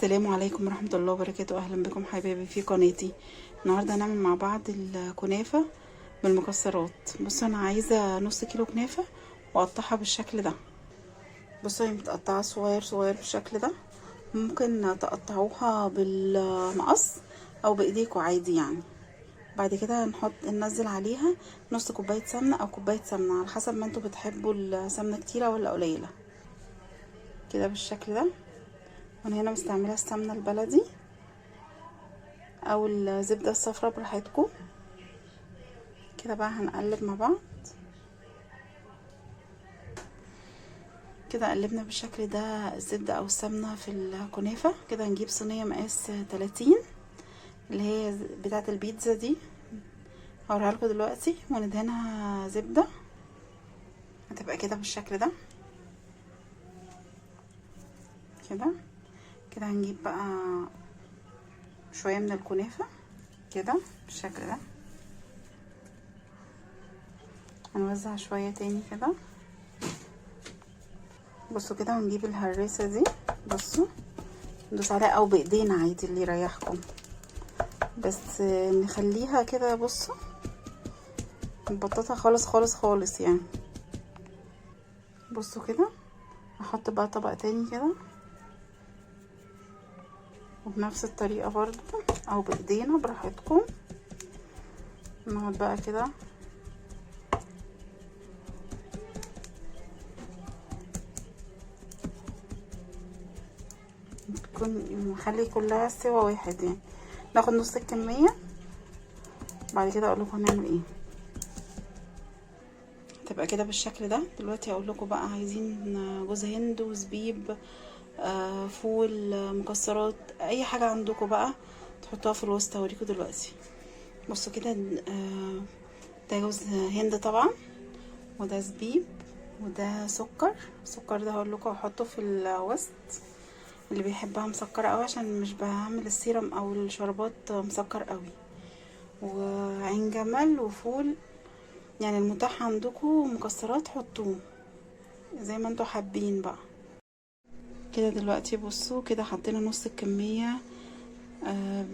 السلام عليكم ورحمة الله وبركاته. أهلا بكم حبايبي في قناتي. النهاردة هنعمل مع بعض الكنافة بالمكسرات. بصوا أنا عايزة نص كيلو كنافة وأقطعها بالشكل ده. بصوا هي متقطعة صغير صغير بالشكل ده، ممكن تقطعوها بالمقص أو بإيديكوا عادي يعني. بعد كده ننزل عليها نص كوباية سمنة أو كوباية سمنة على حسب ما انتوا بتحبوا السمنة كتيرة ولا قليلة كده بالشكل ده. وانا هنا مستعملة السمنة البلدي او الزبدة الصفراء براحتكم. كده بقى هنقلب مع بعض كده. قلبنا بالشكل ده الزبدة او السمنة في الكنافه. كده هنجيب صينية مقاس 30 اللي هي بتاعه البيتزا دي، هوريها لكم دلوقتي، وندهنها زبدة. هتبقى كده بالشكل ده كده. كده هنجيب بقى شوية من الكنافة كده بالشكل ده، هنوزع شوية تاني كده. بصوا كده، ونجيب الهريسة دي، بصوا ندوس عليها او بايدينا عادي اللي يريحكم، بس نخليها كده. بصوا نبططها خالص خالص خالص يعني. بصوا كده هحط بقى طبق تاني كده، وبنفس الطريقة برضو او بايدينا براحتكم. نقعد بقى كده تكون نخلي كلها سوا واحد يعني. ناخد نص الكمية بعد كده اقول لكم هنعمل ايه. تبقى كده بالشكل ده. دلوقتي اقول لكم بقى عايزين جوز هند وزبيب، فول، مكسرات، اي حاجة عندكم بقى تحطوها في الوسط. هوريكم دلوقتي. بصوا كده، ده جوز هند طبعا، وده زبيب، وده سكر. السكر ده هقول لكم هحطه في الوسط، اللي بيحبها مسكره قوي عشان مش بعمل السيرم او الشربات مسكر قوي. وعين جمل وفول، يعني المتاح عندكم مكسرات حطوه زي ما انتوا حابين بقى كده. دلوقتي بصوا كده حطينا نص الكمية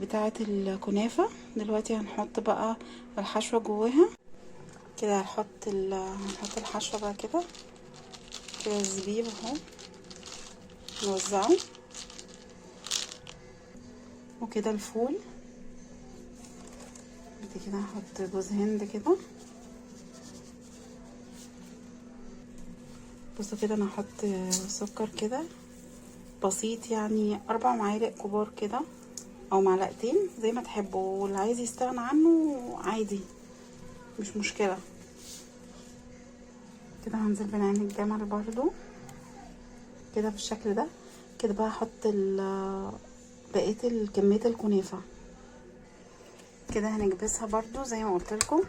بتاعة الكنافة. دلوقتي هنحط بقى الحشوة جواها كده. هنحط الحشوة بقى كده كده. الزبيب اهو نوزعه، وكده الفول. بعد كده هحط جوز هند كده. بصوا كده انا هحط سكر كده بسيط، يعني 4 معالق كبار كده او معلقتين زي ما تحبوا، واللي عايز يستغنى عنه عادي مش مشكلة. كده هنزل بنعين الجمل برضو كده بالشكل ده. كده بقى هحط بقية كمية الكنافة كده. هنكبسها برضو زي ما قلت لكم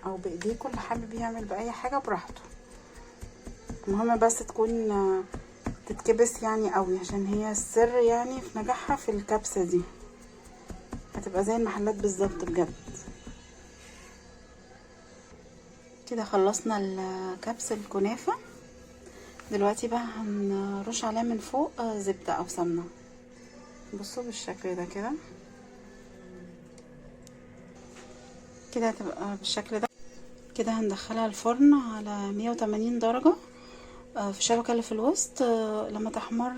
او بايديكم، اللي حابب يعمل باي حاجة براحته، المهم بس تكون تتكبس يعني قوي، عشان هي السر يعني في نجاحها في الكبسة دي. هتبقى زي المحلات بالظبط بجد. كده خلصنا الكبسة الكنافة. دلوقتي بقى هنرش عليها من فوق زبدة او سمنة. بصوا بالشكل ده كده. كده هتبقى بالشكل ده. كده هندخلها الفرن على 180 درجة في الشبكة اللي في الوسط. لما تحمر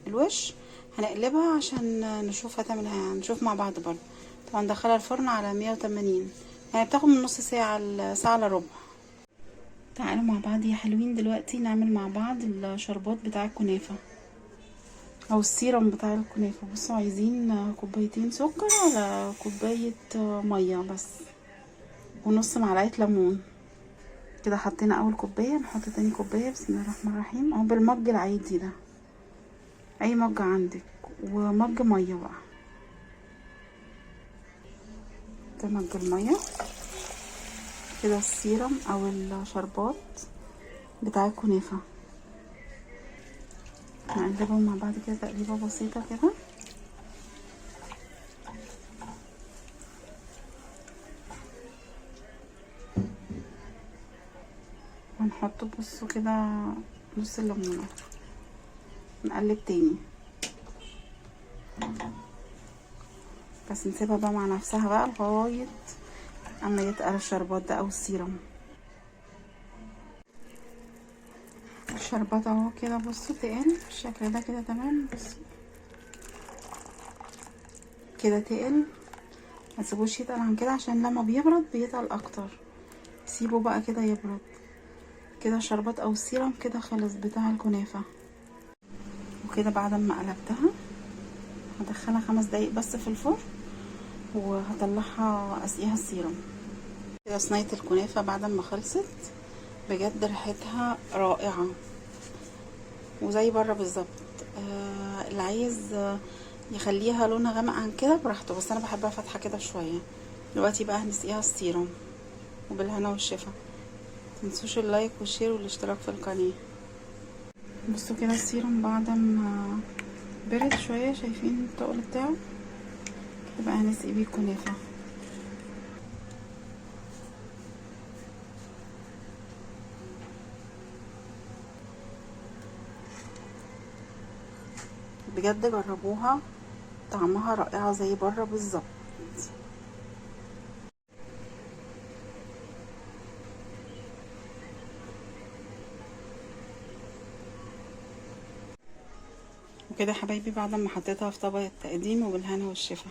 الوش هنقلبها عشان نشوف هتعمل، هنشوف مع بعض برضه. طبعا ندخلها الفرن على 180، يعني بتاخد من نص ساعة لساعة الا ربع. تعالوا مع بعض يا حلوين دلوقتي نعمل مع بعض الشربات بتاع الكنافة او السيرم بتاع الكنافة. بصوا عايزين كوبايتين سكر على كوباية مية بس، ونص معلقة ليمون. كده حطينا اول كوباية، نحط تاني كوباية. بسم الله الرحمن الرحيم. اهو بالمج العادي ده، اي مج عندك، ومج مية بقى. ده مج المية كده. السيرم او الشربات بتاع الكنافه نقلبهم مع بعض كده تقليبه بسيطة كده. ونحط بصوا كده نص الليمونه، نقلب تاني. بس نسيبها بقى مع نفسها بقى لغاية اما يتقل الشربات ده او السيرم. الشربات اهو كده، بصوا تقل بالشكل ده كده، تمام. بصوا كده تقل، ما تسيبوش يتقل عن كده عشان لما بيبرد بيتقل اكتر. سيبه بقى كده يبرد كده الشربات او السيرم كده خلص بتاع الكنافة. وكده بعد ما قلبتها هدخلها 5 دقايق بس في الفرن، وهطلعها اسقيها السيرم. كده صينية الكنافة بعد ما خلصت بجد ريحتها رائعة وزي بره بالظبط. اللي عايز يخليها لونها غامق عن كده براحته، بس انا بحبها فاتحة كده شوية. دلوقتي بقى هنسقيها السيرم، وبالهنا والشفا. متنسوش ال like وال share والاشتراك في القناة. بصوا كده السيرم بعد ما برد شوية، شايفين التقل بتاعه كده، بقى هنسقي بيه الكنافة. بجد جربوها، طعمها رائعة زي بره بالظبط. وكده حبايبي بعد ما حطيتها في طبق التقديم، وبالهنا والشفا.